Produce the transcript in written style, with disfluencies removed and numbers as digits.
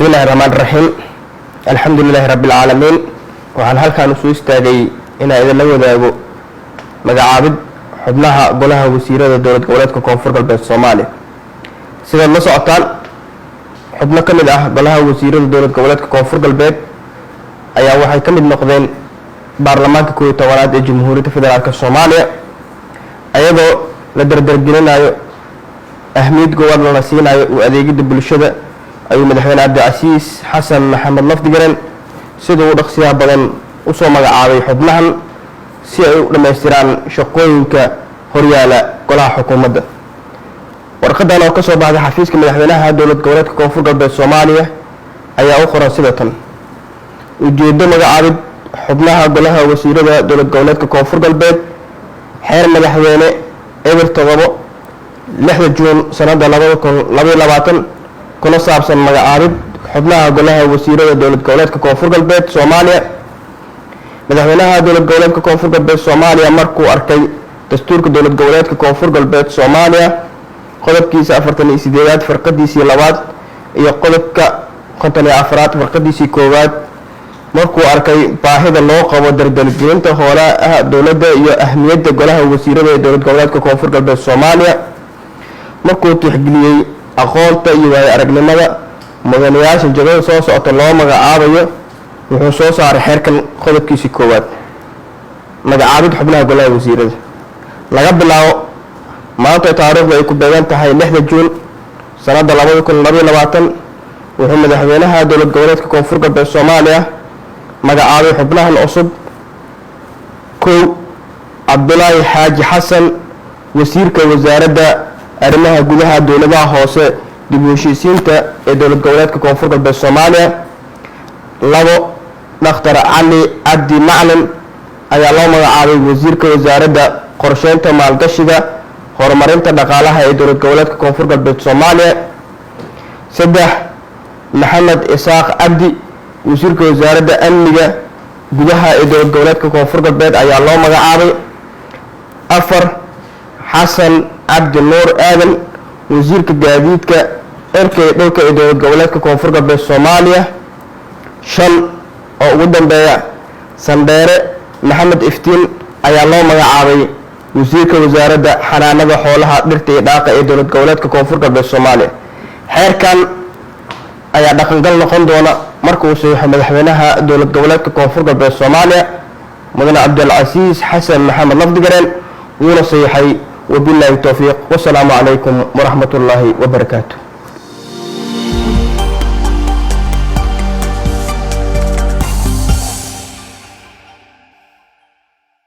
Bismi Illaahi Raxmaan Raxiim, alxamdu lilaahi rabbi alcaalamiin. Waxaan halkaan usoo istaagay inaan idinla wadaago magacaabid xubnaha golaha wasiirada Dowlad Goboleedka Koonfur Galbeed Soomaaliya. Sidaad la socotaan, xubno ka mid ah golaha wasiirada Dowlad Goboleedka Koonfur Galbeed ayaa waxay ka mid noqdeen baarlamaanka 11aad ee Jamhuuriyadda Federaalka Soomaaliya, ayadoo la dardargelinayo, ahmiyad goowaad lana siinayo u adeegidda bulshada, ayuu Madaxweyne Cabdicasiis Xasan Maxamed Lafdigaren sida uu dhaqsiyaha badan usoo magacaabay xubnahan si ay u dhammaystiraan shaqooyinka horyaala golaha xukuumadda. Warqadan oo ka soo baxday xafiiska madaxweynaha Dowlad Goboleedka Koonfur Galbeed Soomaaliya ayaa u qoran sida tan: ujeeddo, magacaabid xubnaha golaha wasiirada Dowlad Goboleedka Koonfur Galbeed, xeer madaxweyne 07, 6da Juun sanadda 2022, kuna saabsan magacaabid xubnaha golaha wasiirada Dowlad Goboleedka Koonfur Galbeed Soomaaliya. Madaxweynaha Dowlad Goboleedka Koonfur Galbeed Soomaaliya markuu arkay dastuurka Dowlad Goboleedka Koonfur Galbeed Soomaaliya qodobkiisa 48aad farqadiisii labaad iyo qodobka 54aad farqadiisii koowaad, markuu arkay baahida loo qabo dardargelinta hoolaha dowladda iyo ahmiyadda golaha wasiirada ee Dowlad Goboleedka Koonfur Galbeed Soomaaliya, markuu tixgeliyey aqoonta iyo waayo aragnimada mudanayaasha jagada soo socota loo magacaabayo, wuxuu soo saaray xeerkan qodobkiisii koowaad, magacaabid xubnaha golaha wasiirada. Laga bilaabo maanta, taariikhdu ay ku beegan tahay 6da Juun sanadda 2022, wuxuu madaxweynaha Dowlad Goboleedka Koonfur Galbeed Soomaaliya magacaabay xubnahan cusub: 1, Cabdulaahi Xaaji Xasan, wasiirka Wasaaradda Arrimaha Gudaha, Dowladaha Hoose, dib u heshiisiinta ee Dowlad Goboleedka Koonfur Galbeed Soomaaliya. 2, Dhakhtar Cali Cabdi Maclin ayaa loo magacaabay wasiirka Wasaaradda Qorsheynta, Maalgashiga, Horumarinta Dhaqaalaha ee Dowlad Goboleedka Koonfur Galbeed Soomaaliya. 3, Maxamed Isaaq Cabdi, wasiirka Wasaaradda Amniga Gudaha ee Dowlad Goboleedka Koonfur Galbeed ayaa loo magacaabay. 4, Xasan Cabdi Nuur Aadan, wasiirka Gaadiidka Cirka iyo Dhulka ee Dowlad Goboleedka Koonfur Galbeed Soomaaliya. 5, oo ugu dambeeya, Sandheere Maxamed Iftiin ayaa loo magacaabay wasiirka Wasaaradda Xanaanada Xoolaha, Dhirta iyo Dhaaqa ee Dowlad Goboleedka Koonfur Galbeed Soomaaliya. Xeerkan ayaa dhaqangal noqon doona marka uu saxiixo madaxweynaha Dowlad Goboleedka Koonfur Galbeed Soomaaliya, Mudane Cabdilcasiis Xasan Maxamed Lafdigareen, wuuna saxiixay. Wabilaahi towfiiq, wasalaamu calaykum waraxmat ullaahi wabarakaatu.